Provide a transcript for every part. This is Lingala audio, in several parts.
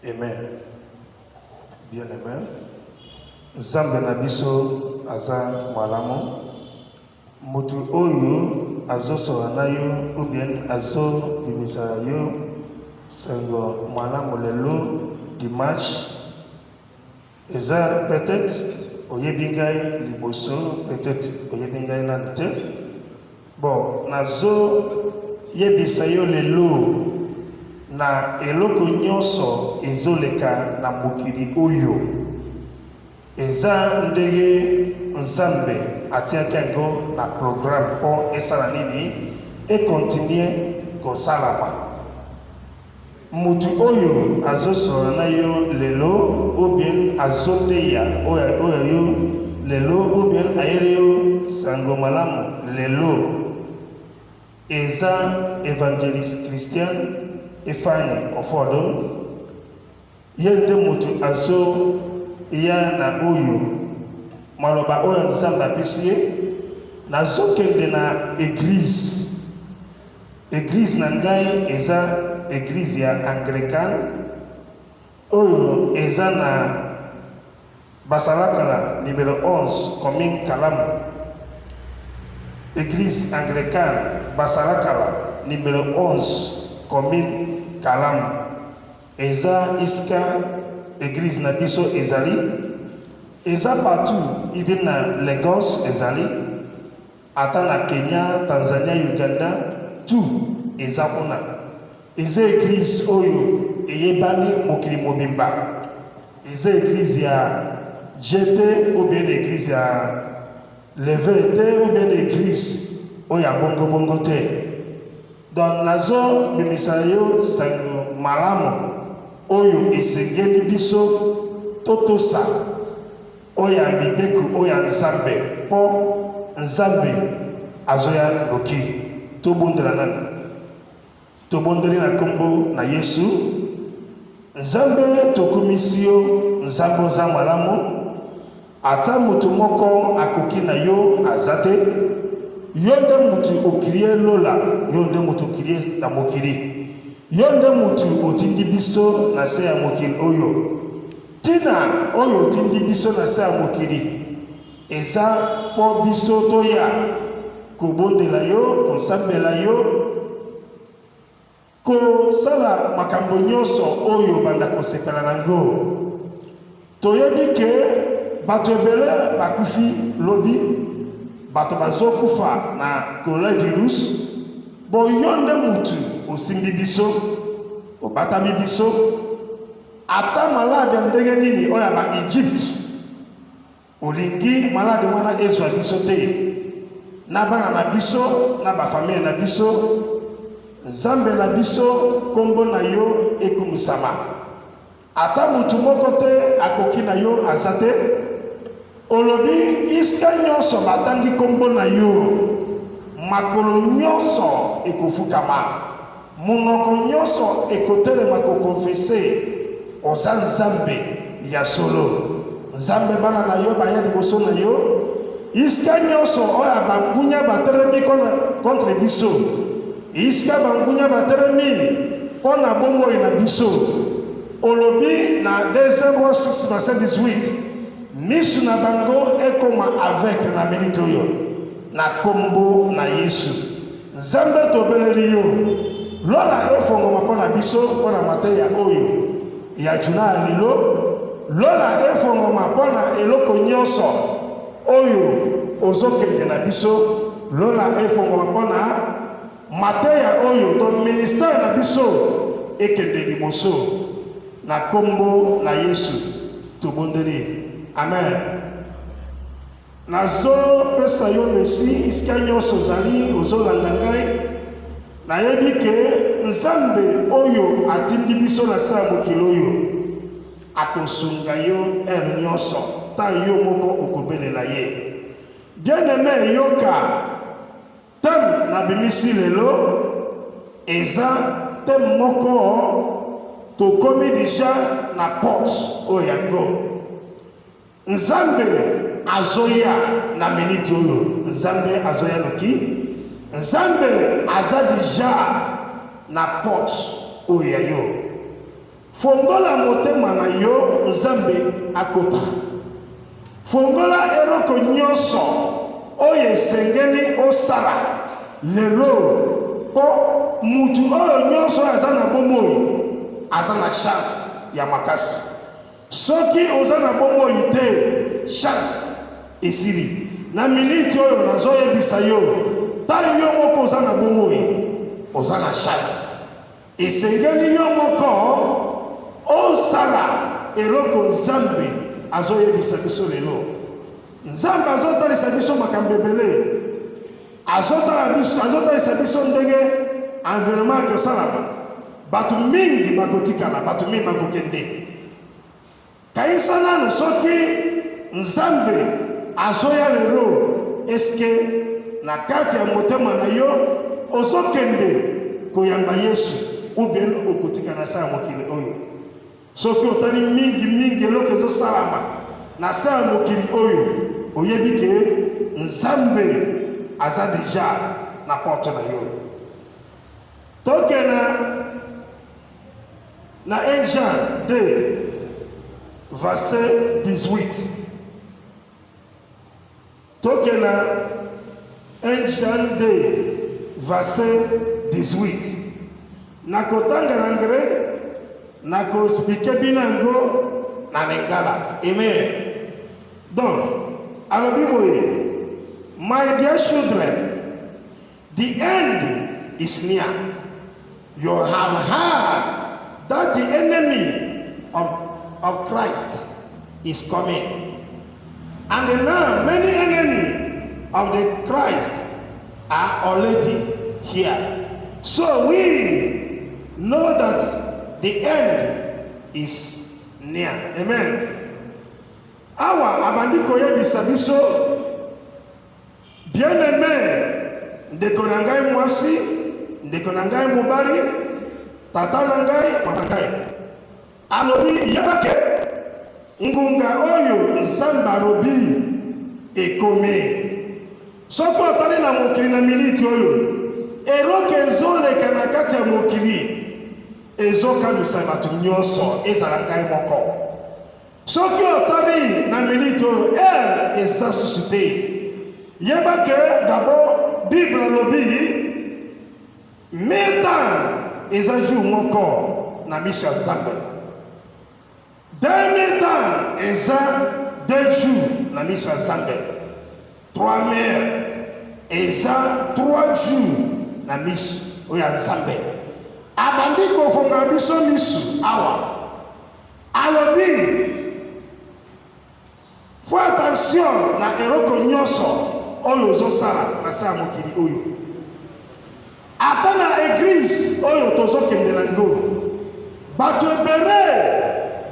Amen. Bien aimé. Nzambe na biso aza malamu. Mutu oyo azosola na yo ou bien azobimisa yo sango malamu lelo dimanche Eza peut-etre oyebi ngai liboso, peut-etre oyebi ngai nanu te. Bon, nazo yebisa yo lelo na eloko nyonso ezoleka na mokili oyo eza ndenge Nzambe atiaki yango na programme mpo esala nini, e continuer kosalama. Mutu oyo azo solola na yo lelo ou bien azo teya oyo yo lelo ou bien ayeli yo sango malamu lelo eza evangelist Christian Ifeanyi Ofodum ye nde mutu azo ya na oyo maloba oyo Nzambe apesi ye nazo kende na eglise Eglise na ngai eza eglise ya Anglican oyo eza na Basalakala numero 11 commune Kalamu. Eglise Anglican Basalakala numero 11 commune Kalamu eza isika eglise na biso ezali eza partout even na Lagos ezali. Ata na Kenya, Tanzania, Uganda tout eza kuna. Eza eglise oyo eyebani mokili mobimba. Eza eglise ya Dieu te ou bien eglise ya leve te ou bien eglise oyo ya bongo bongo te. Donc nazo bimisa yo sango malamu oyo esengeli biso totosa. Oyo ya mibeko oyo ya Nzambe mpo Nzambe azoya noki. Tobondela nanu. Tobondeli na nkombo na Yesu. Nzambe, tokumisi yo. Nzambe, oza malamu. Ata moto moko akoki na yo aza te. Yo nde moto okilie lola, yo nde moto okilie na mokili, yo nde moto otindi biso na se ya mokili oyo. Ntina oyo otindi biso na se ya mokili eza mpo biso toya kobondela yo, kosambela yo, kosala makambo nyonso oyo obanda kosepela na yango. Toyebi ke bato ebele bakufi lobi, bato bazokufa na coronavirus. Bo yo nde mutu osimbi biso, obatami biso. Ata malade ya ndenge nini oyo ya ba Egypte, olingi malade wana ezwa biso te na bana na biso na ba famille na biso. Nzambe na biso, kombo na yo ekumisama. Ata mutu moko te akoki na yo aza te. Olobi iska nyonso batangi kombo na yo, makolo nyonso ekofukama, monoko nyonso ekotelema ko confesser oza Nzambe ya solo. Nzambe, bana na yo baya liboso na yo, iska nyonso oyo bangunya batelemi contre biso, iska bangunya batelemi mpo na bomoi na biso. Olobi na 2 Rois 6 verset 18, misu na bango ekoma aveugle na minute oyo, na kombo na Yesu. Nzambe, tobeleli yo, lola efongoma mpo na biso, mpo na mateya oyo ya juna ya lelo. Lola efongoma mpo na eloko nyonso oyo ozokende na biso. Lola efongoma mpo na Mateya oyo to ministère na biso ekende liboso na kombo na Yesu tobondeli, amen. Nazopesa yo mesi esika nyonso ozali ozolanda ngai. Nayebi ke Nzambe oyo atindi biso na se ya mokili oyo akosunga yo heure nyonso ta yo moko okobelela ye. Bien aime, yoka. Thème nabimisi lelo eza thème moko tokomi deja na porte oyo yango Nzambe azoya na minute oyo. Nzambe azoya noki. Nzambe aza deja na porte oyo ya yo. Fongola motema na yo Nzambe akota. Fongola eloko nyonso oyo esengeli osala lelo mpo mutu oyo nyonso oyo aza na bomoi aza na chance ya makasi. Soki oza na bomoi te, chance esili. Na minute oyo nazoyebisa yo, ta yo moko oza na bomoi, oza na chance. Esengeli yo moko osala eloko Nzambe azoyebisa biso lelo. Nzambe azotalisa biso makambo ebele, azotala biso, azotalisa biso ndenge environnement ekosalama. Bato mingi bakotikala, bato mingi bakokende. Kanisa nanu soki Nzambe azoya lelo, eske na kati ya motema na yo ozokende koyamba Yesu ou bien okotika na se ya mokili oyo? Soki otali mingi mingi eloko ezosalama na se ya mokili oyo, oyebi ke Nzambe aza deja na porte na yo. Tokena Na 1 Jean 2 verset 18. Toke na 1 Jean 2 verset 18. Nakotanga na anglais, nakoexplike bino yango na lingala. Amen. Donc, alobi boye, my dear children, The end is near. You have heard that the enemy of, of Christ is coming. And now many enemy of the Christ are already here. So we know that the end is near. Amen. Awa abandi koyebisa biso Bien aime, ndeko na ngai mwasi, ndeko na ngai mobali, tata na ngai, mama ngai. Alobi yeba ke ngonga oyo Nzambe alobi ekomi. Soki otali na mokili na miniti oyo, eloko ezoleka na kati ya mokili ezokamwisa bato nyonso, ezala ngai moko. Soki otali na minute oyo heure eza susu te, yeba ke d'abord Bible elobi mi-temps eza jour moko na miso ya Nzambe. Deux mi-temps eza deux jours na miso ya Nzambe. Trois mille eza trois jours na miso oyo ya Nzambe. Abandi kofongola biso miso awa. Alobi faut attention na eloko nyonso oyo ozosala na se ya mokili oyo, ata na eglise oyo tozokende na ngo, bato ebele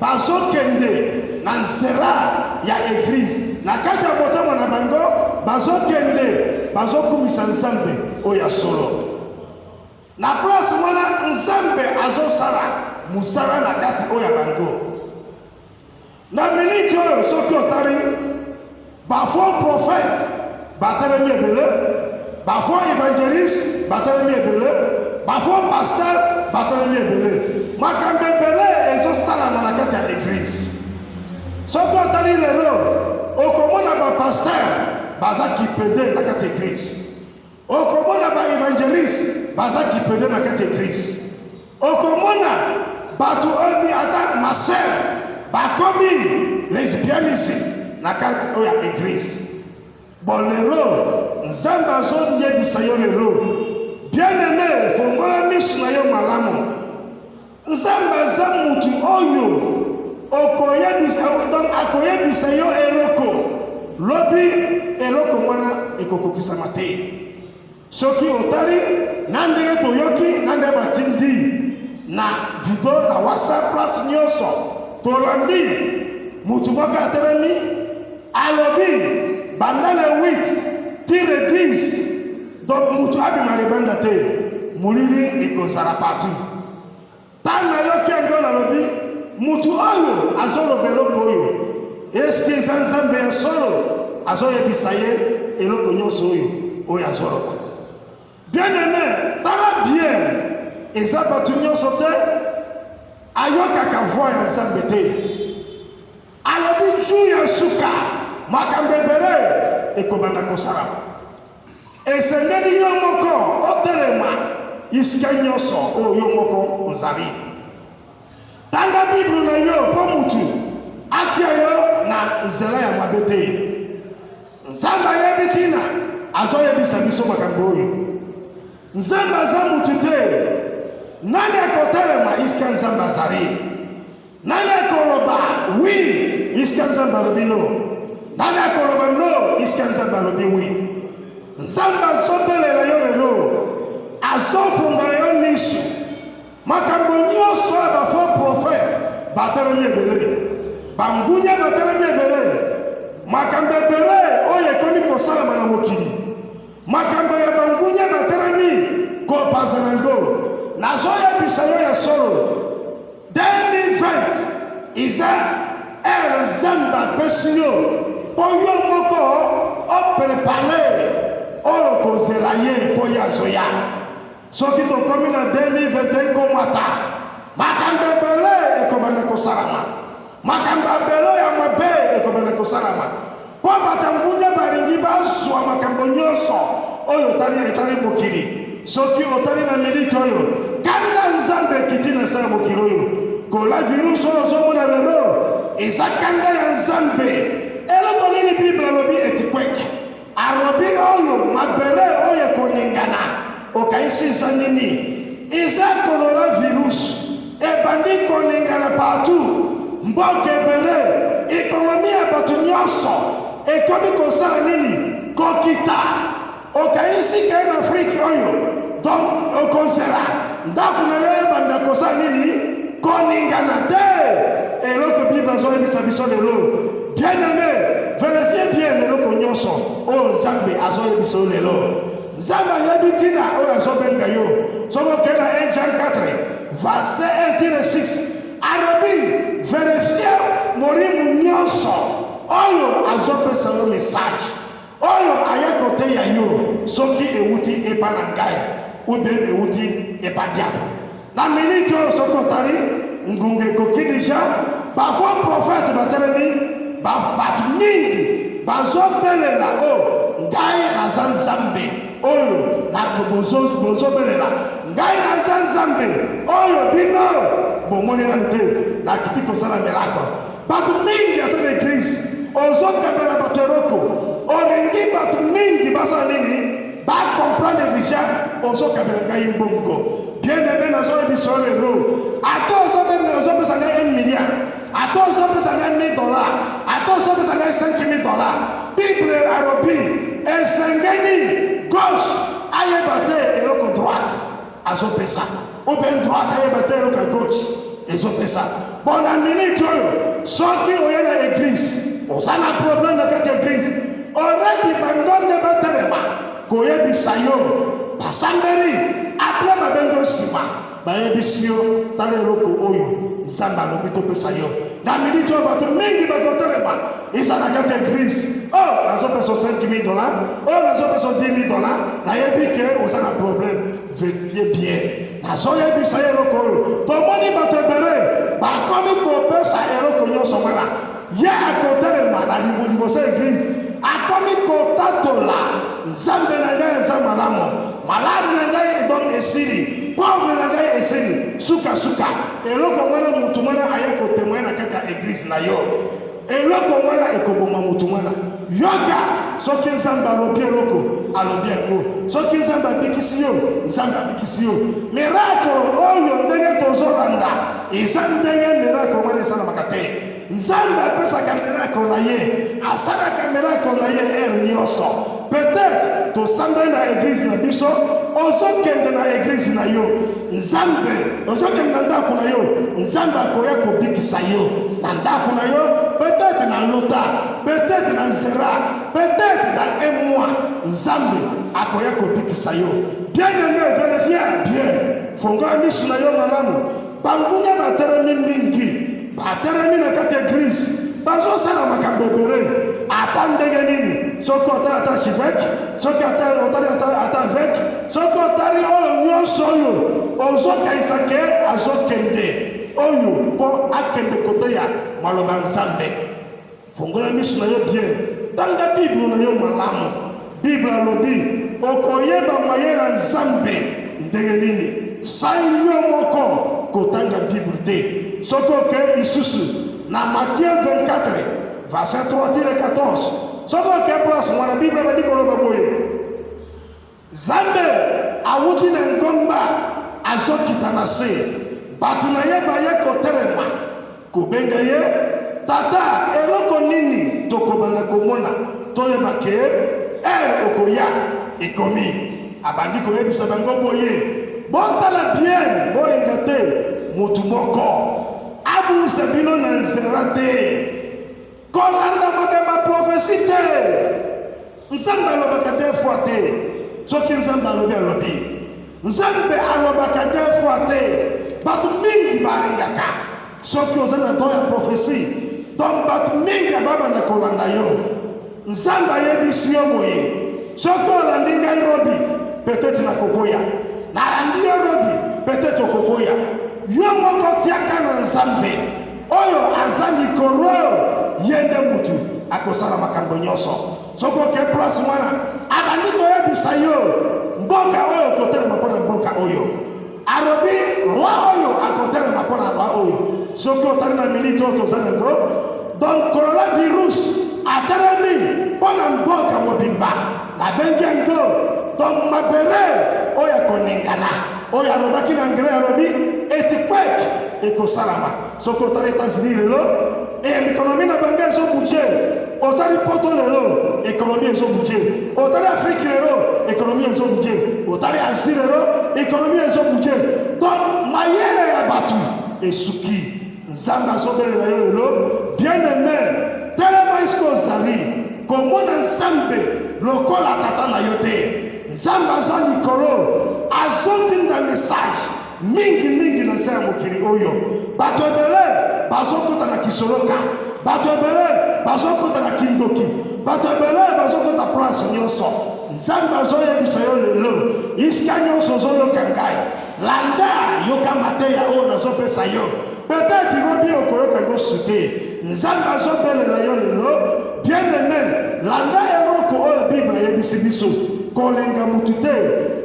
bazokende na nzela ya eglise, na kati ya motema na bango bazokende bazokumisa Nzambe oyo ya solo. Na place wana Nzambe azosala mosala na kati oyo ya bango. Na miniti oyo soki otali ba faux prophète batelemi ebele, ba faux evangeliste batelemi ebele, ba faux pasteur batelemi ebele. Makambo ebele ezosalama na kati ya eglise. Soki otali lelo okomona ba pasteur baza kipede na kati ya eglise. Okomona ba evangeliste baza kipede na kati eglise. Okomona bato oyo bi ata ma sœur bakomi lesbianisme na kati oyo ya eglise. Bon lelo Nzambe azoyebisa yo lelo, bien aime, fongola miso na yo malamu. Nzambe aza mutu oyo okoyebisa donc akoyebisa yo eloko lobi eloko wana ekokokisama te. Soki otali na ndenge toyoki na ndenge batindi na video na WhatsApp place nyonso tolandi mutu moko atelemi alobi banda le 8 ti le 10 donc mutu abima libanda te molili ekozala partout. Ntango nayoki yango nalobi mutu oyo azoloba eloko oyo eske eza Nzambe ya solo azoyebisa ye eloko nyonso oyo oyo azoloba. Bien aime, tala bien, eza bato nyonso te. Ayokaka voix ya Nzambe te. Alobi jour ya suka makambo ebele ekobanda kosalama. Esengeli yo moko otelema isika nyonso oyo yo moko ozali. Tanga Bible na yo mpo mutu atia yo na nzela ya mabe te. Nzambe ayebi ntina azoyebisa biso makambo oyo. Nzambe aza mutu te. Nani akotelema isika Nzambe azali? Nani akoloba oui isika Nzambe alobi no? Nani akoloba no isika Nzambe alobi oui? Nzambe azobelela yo lelo, azofungola yo miso. Makambo nyonso ya ba faux prophète batelemi ebele, bangunya batelemi ebele, makambo ebele oyo ekomi kosalama na mokili, makambo ya bangunya batelemi kopanzana yango. Nazoyebisa yo ya solo, 2020 eza ere Nzambe apesi yo mpo yo moko oprepare oyo kozela ye mpo ye azoya. Soki tokomi na 2021 komata, makambo ebele ekobanda kosalama, makambo ebele ya mabe ekobanda kosalama, mpo bato ya ngunya balingi bazwa makambo nyonso oyo otali etali mokili. Soki otali na miniti oyo, kanda Nzambe ekiti na nse ya mokili oyo. Coronavirus oyo ozomona lelo eza kanda ya Nzambe. Eloko nini Bible alobi etikweke? Alobi oyo mabele oyo ekoningana, okaisi eza nini? Eza corona virus ebandi koningana partout, mboka ebele, ekonomi ya bato nyonso ekomi kosala nini? Kokita. Okaisi ke na Afrique oyo donc okozela ndako na yo ebanda kosala nini? Koningana te. Eloko Bible azoyebisa biso lelo, bien aime, verifie bien eloko nyonso oyo Nzambe azoyebisa yo lelo. Nzambe ayebi ntina oyo azobenga yo. Soki okei na 1 Jean 4 verset 1 tire 6 alobi verifie morimu nyonso oyo azopesa yo message Oyo aye koteya yo soki ewuti epa na ngai ou bien ewuti epa diable. Na minute oyo soki otali ngunga ekoki deja, ba faux prophète batelemi, ba bato mingi bazobelela o oh, ngai naza Nzambe oyo na bozobelela ngai naza Nzambe oyo bino bomoni nanu te nakiti kosala miracle. Bato mingi ata na eglise ozokabela bato eloko olingi bato mingi basala nini ba comprendre deja ozokabela ngai mbongo bien aime nazoyebisa yo lelo ata ozobenga ozopesa ngai 1 milliard ata ozopesa ngai 1000 dollar ata ozopesa ngai 5000 dollar bible alobi esengeli gauche ayeba te eloko droite azopesa ou bien droite ayeba te eloko ya gauche ezopesa bon na minute oyo soki oye na eglise oza na problème na kati ya eglise oredi bango nde batelema koyebisa yo basambeli apres babengi yo nsima bayebisi yo tala eloko oyo nzambe alobi topesa yo na minute oyo bato mingi bakotelema eza na kati ya eglise oh nazopesa 5000 dollars oh nazopesa 10000 dollars nayebi ke oza na problème verifie bien nazoyebisa ye eloko oyo tomoni bato ebele bakomi kopesa eloko nyonso wana ye akotelema na liboso ya eglise akomi kotatola nzambe na ngai eza malamu maladi na ngai donc esili pauvre na ngai esili sukasuka eloko wana motu wana aye kotemoye na kati ya eglise na yo Eloko wana ekoboma moto wana. Yoka! Soki Nzambe alobi eloko, alobi yango. Soki Nzambe abikisi yo, Nzambe abikisi yo. Miracle oyo ndenge tozolanda eza ndenge miracle wana esalamaka te. Nzambe apesaka miracle na ye, asalaka miracle na ye heure nyonso. Peut-être tosambeli na eglise na biso, ozokende na eglise na yo, Nzambe ozokende na ndako na yo, Nzambe akoya kobikisa yo na ndako na yo, peut-être na lota, peut-être na nzela, peut-être dans un mois, Nzambe akoya kobikisa yo. Bien aimé, vérifie bien, fongola miso na yo malamu. Bangunya batelemi mingi, batelemi na kati ya eglise, bazosala makambo ebele ata ndenge nini. Soki otali ata archevêque, soki otali ata évêque, soki otali oyo nyonso oyo ozokanisa ke azokende oyo oyo mpo akende koteya maloba ya Nzambe. Fongola miso na yo bien, tanga Bible na yo malamu. Bible alobi okoyeba mayele ya Nzambe ndenge nini sai yo moko kotanga Bible te. Soki okei lisusu na Matthieu 24 verset 3 ti 14, soki okei place wana, Bible ebandi koloba boye: Nzambe awuti na ngomba azokita na se, bato na ye baye kotelema kobenga ye tata. Eloko nini tokobanda komona toyeba ke heure okoya ekomi? Abandi koyebisa bango boye: botala bien, bolinga te motu moko abungisa bino na nzela te, kolanda makambo ya prophétie te. Nzambe alobaka deux fois te. Soki Nzambe alobi, alobi. Nzambe alobaka deux fois te. Bato mingi balingaka, soki oza na don ya prophétie, donc bato mingi babanda kolanda yo. Nzambe ayebisi yo boye: soki olandi ngai robi, peut-être nakoboya. Nalandi yo robi, peut-être okoboya. Yo moko tiaka na Nzambe oyo aza likolo, ye nde mutu akosala makambo nyonso. Soki oke place wana, abandi koyebisa yo mboka oyo okotelema mpo na mboka oyo, alobi roi oyo akotelema mpo na roi oyo. Soki otali na minute oyo toza nango, donc coronavirus atelemi mpo na mboka mobimba. Nabengi yango donc mabele oyo akoningana, oyo alobaki na anglais, alobi earthquake ekosalama. Soki otali États-Unis lelo, économie na bango ezobouger. Otali Poto lelo, économie ezobouger. Otali Afrique lelo, économie ezobouger. Otali Asie lelo, économie ezobouger. Donc mayele ya bato esuki. Nzambe azobelela yo lelo: bien aimé, telema. Esika ozali komona Nzambe lokola tata na yo te. Nzambe aza likolo, azotinda message mingimingi na nse ya mokili oyo. Bato ebele bazokota na kisoloka, bato ebele bazokota na kindoki, bato ebele bazokota place nyonso. Nzambe azoyebisa yo lelo, isika nyonso ozoyoka ngai, landa, yoka mateya oyo nazopesa yo. Peut-être lobi okoyoka yango su te. Nzambe azobelela yo lelo: bien aimé, landa eloko oyo Bible ayebisi biso. Kolenga mutu te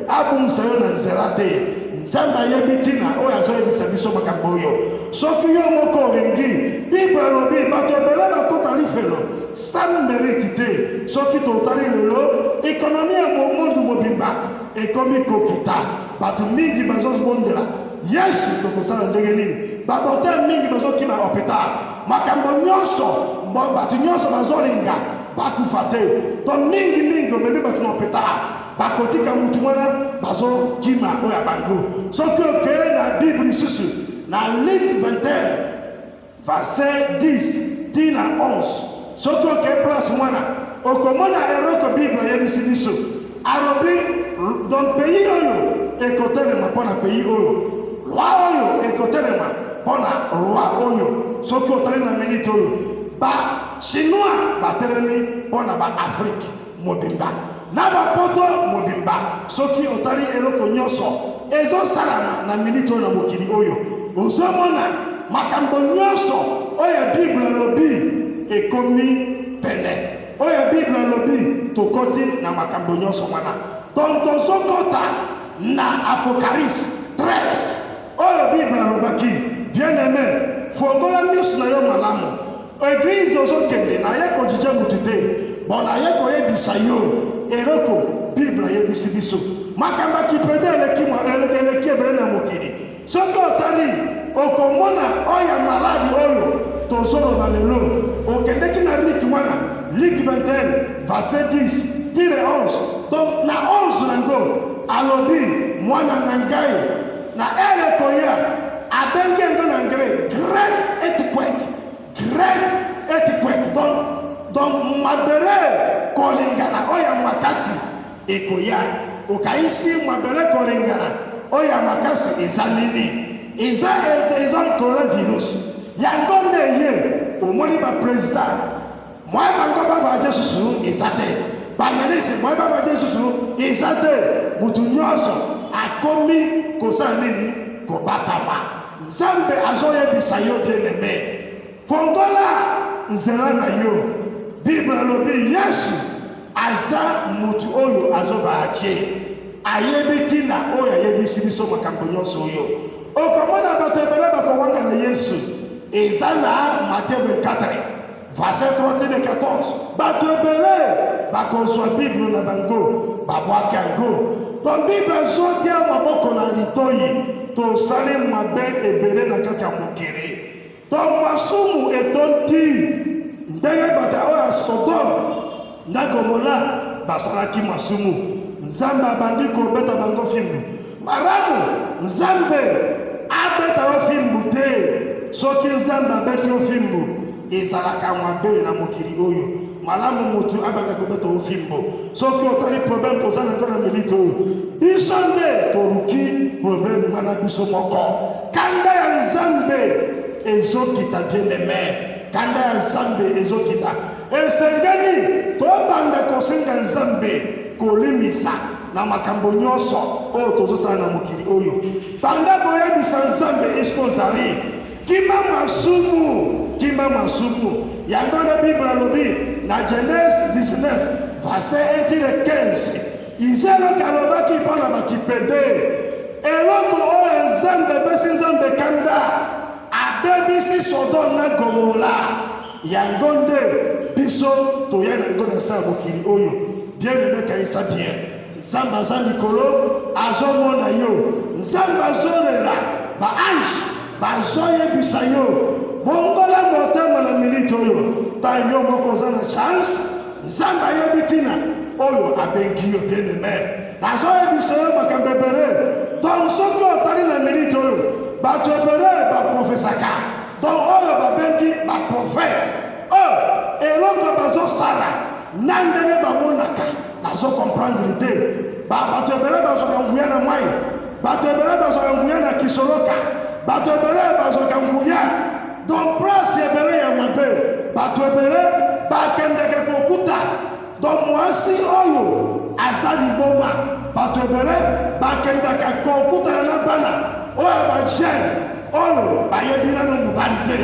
abungisa yo na nzela te. Nzambe ayebi ntina oyo azoyebisa biso makambo oyo. Soki yo moko olingi, Bible elobi bato ebele bakota lifelo sans mérite te. Soki totali lelo, économie ya monde mobimba ekomi kokita. Bato mingi bazobondela Yesu, tokosala ndenge nini? Badocteur mingi bazokima hôpital, makambo nyonso, bato nyonso bazolinga bakufa te. To mingimingi omemi bato na hôpital, bakotika mutu wana, bazokima oyo ya bango. Soki okeye na Bible lisusu na Luc 21 verset 10 tina 11, soki okeye place mwana, okomona eloko Bible ayebisi biso. Alobi donc pays oyo ekotelema mpo na pays oyo, loi oyo ekotelema mpo na loi oyo. Soki otali na minute oyo, Bachinois batelemi mpo na Baafrique mobimba na Bapoto mobimba. Soki otali eloko nyonso ezosalama na minute oyo na mokili oyo, ozomona makambo nyonso oyo Bible alobi ekomi pene. Oyo Bible alobi, tokoti na makambo nyonso wana. Donc tozokota na Apocalypse 13 oyo Bible alobaki. Bien aimé, fongola miso na yo malamu. Église ozokende, naye kojuger mutu te. Bon, naye koyebisa yo eloko Bible ayebisi biso. Makambo ya kipédé eleki ebele na mokili. Soki otali, okomona oyo ya maladie oyo tozoloba lelo. Okendeki na Luc wana, Luc 21 verset 10 tire 11. Donc na 11 nango alobi: mwana na ngai, na heure ekoya, abengi yango na anglais great earthquake, great earthquake. Donc mabele kolingana oyo ya makasi ekoya. Okayisi mabele kolingana oyo ya makasi eza nini? Eza coronavirus. Yango nde ye omoni baprésident moye bango bavoyager susu eza te, baministre moye bavoyager susu eza te. Motu nyonso akomi kosala nini? Kobatama. Nzambe azoyebisa yo bien-aime, fongola nzela na yo. Bible alobi Yesu aza mutu oyo azovace, ayebi ntina oyo ayebisi biso makambo nyonso oyo. Okomona bato ebele bakowanga na Yesu. Eza na Matthieu 24 verset 3 tene 14. Bato ebele bakozwa Bible na bango babwaki yango. To Bible ezotia maboko na litoyi. Tosali mabe ebele na kati ya mokili. To masumu etondi ndenge bato oyo ya Sodome na Gomola basalaki masumu. Nzambe abandi kobeta bango fimbu. Malamu Nzambe abeta yo fimbu te. Soki Nzambe abeti yo fimbu, ezalaka mabe na mokili oyo. Malamu motu abanda kobeta yo fimbo. Soki otali problème toza na yango na minute oyo, biso nde toluki problème wana biso moko. Kanda ya Nzambe ezokita bien aime, kanda ya Nzambe ezokita. Esengeli tobanda kosenga Nzambe kolimisa na makambo nyonso oyo tozosala na mokili oyo. Banda koyebisa Nzambe esika ozali. Kima masumu, kima masumu. Yango nde Bible alobi na Genèse 19 verset 1 ti 15. Iza eloko alobaki mpo na bakipede, eloko oyo Nzambe epesi Nzambe kanda, abebisi Sodome na Gomola. Yango nde biso toya na yango na sa ya mokili oyo. Bien aime, kanisa bien. Nzambe aza likolo azomona yo. Nzambe azolela ba ange bazoyebisa yo bongola motema na minute oyo. Ta yo moko oza na chance. Nzambe ayebi ntina oyo abengi yo bien aime. Nazoyebisa yo makambo ebele. Donc soki otali na minute oyo bato ebele baprofesaka Donc oyo babengi ba prophète oyo eloko bazosala na ndenge bamonaka nazo comprendre te. Ba bato ebele bazwaka nguya na mai, bato ebele bazwaka nguya na kisoloka, bato ebele bazwaka nguya donc place ebele ya mabe, bato ebele bakendeke kokuta donc mwasi oyo aza liboma, bato ebele bakendaka kokutana na bana oyo ba jeune oyo bayebi nano mobali te.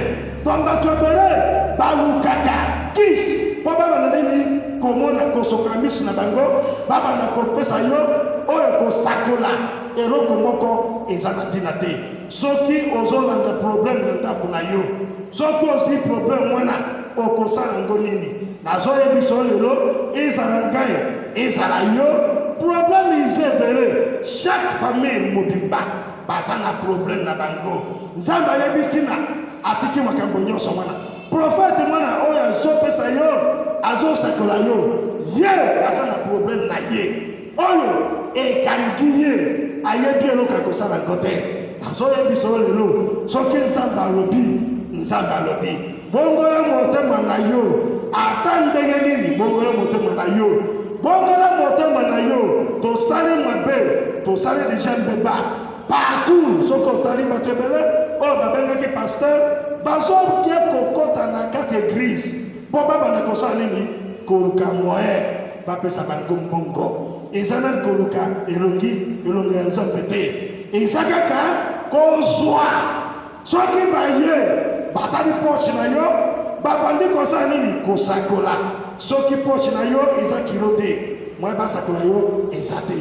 Donc bato ebele balukaka kisi mpo babanda nini komona kosokola miso na bango, babanda kopesa yo oyo kosakola eloko moko eza na ntina te. Soki ozolanda problème na ndako na yo, soki ozwi problème wana okosala yango nini? Nazoyebisa yo lelo, ezala ngai ezala yo, problème eza ebele. Chaque famille mobimba baza na problème na bango. Nzambe ayebi ntina atiki makambo nyonso wana. Prophète mwana oyo azopesa yo, azosakola yo, ye aza na problème na ye oyo ekangi ye, ayebi eloko ya kosala yango te. Nazoyebisa yo lelo, soki Nzambe alobi, Nzambe alobi. Bongola motema na yo, ata ndenge nini, bongola motema na yo, bongola motema na yo. Tosali mabe, tosali deja mbeba partout. Soki otali bato ebele oyo babengaki pasteur bazoke kokota na kati eglise mpo babanda kosala nini? Koluka moyen bapesa bango mbongo. Eza nani koluka elongi elongi ya Nzambe te, eza kaka kozwa. Soki baye batali poche na yo, babandi kosala nini? Kosakola. Soki poche na yo eza kilo te, moyen basakola yo eza te.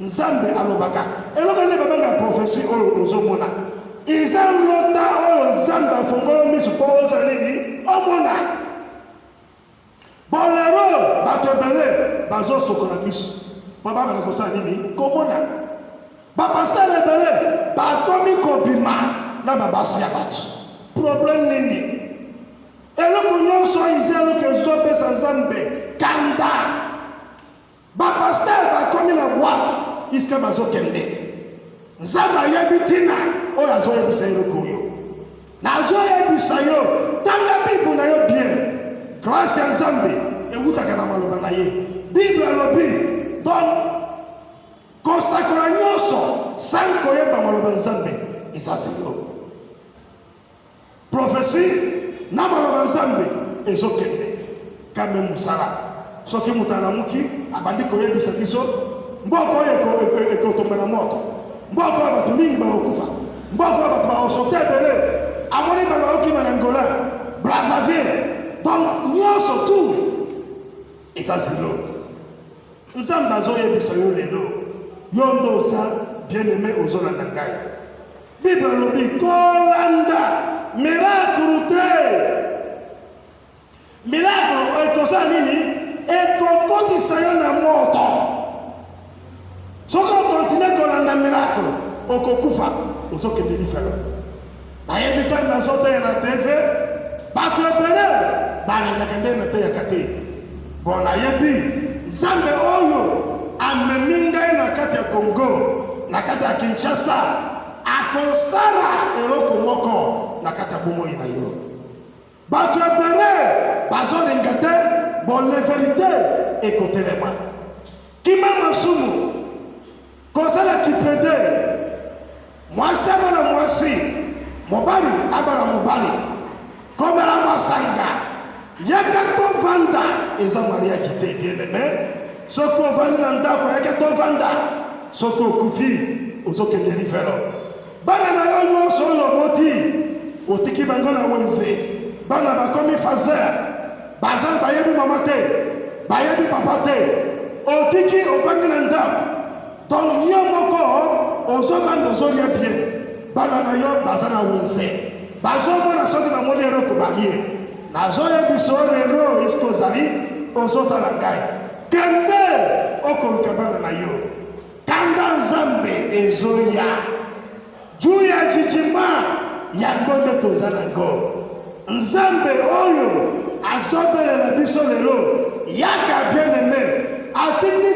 Nzambe alobaka eloko nini babengaka prophetie oyo ozomona eza lota oyo Nzambe afongolo miso mpo oza nini omona. Bolero bato ebele bazosokola miso mpo babanda kosala nini? Komona. Bapastere ebele bakomi kobima na babasi ya bato. Problème nini? Eloko nyonso eza eloko ezopesa Nzambe kanda. Bapastere bakomi na boite iska bazokende. Nzambe ayebi ntina oyo azoyebisa eloko oyo. Nazoyebisa yo, tanga Bible na yo bien. Grâce ya Nzambe ewutaka na maloba na ye. Bible alobi donc kosakola nyonso sans koyeba maloba Nzambe eza zero. Prophetie na maloba Nzambe ezokende kambe mosala. Soki moto alamuki abandi koyebisa biso mboka oyo ekotomba na moto, mboka oyo bato mingi bakokufa, Mboka oyo bato baosote ebele, amoni bato baokima na Angola, Brazzaville, donc nyonso tout eza zelo. Nzambe azoyebisa yo lelo, yo nde oza bien aimé, ozolanda ngai. Bible alobi kolanda miracle te. Miracle ekosala nini? Ekokotisa yo na moto. Soki okontinue kolanda miracle, okokufa, ozokende lifelo. Nayebi te, nazoteya na TV, bato ebele balingaka nde nateyaka te. Bon, nayebi Nzambe oyo amemi ngai na kati ya Congo, na kati ya Kinshasa, akosala eloko moko na kati ya bomoi na yo. Bato ebele bazolinga te bole verite ekotelema. Kima masumu, kozala kipede, mwasi abala mwasi, mobali abala mobali, komela masanga, yaka tovanda, eza mariage te bien aime. Soki ovandi na ndako, yaka tovanda, soki okufi ozokende lifelo. Bana na yo nyonso oyo oboti, otiki bango na wenze, bana bakomi fazer, baza bayebi mama te, bayebi papa te, otiki ofandi na ndako, donc yo moko ozovanda ozolia bien, bana na yo baza na wenze, bazomona soki bamoni eloko balie. Nazoyebisa yo lelo, eske ozali ozotala ngai, kende okoluka bana na yo. Kanda Nzambe ezoya juu ya jijima yango nde toza nango. Nzambe oyo azobelela biso lelo, yaka bien aime, atindi.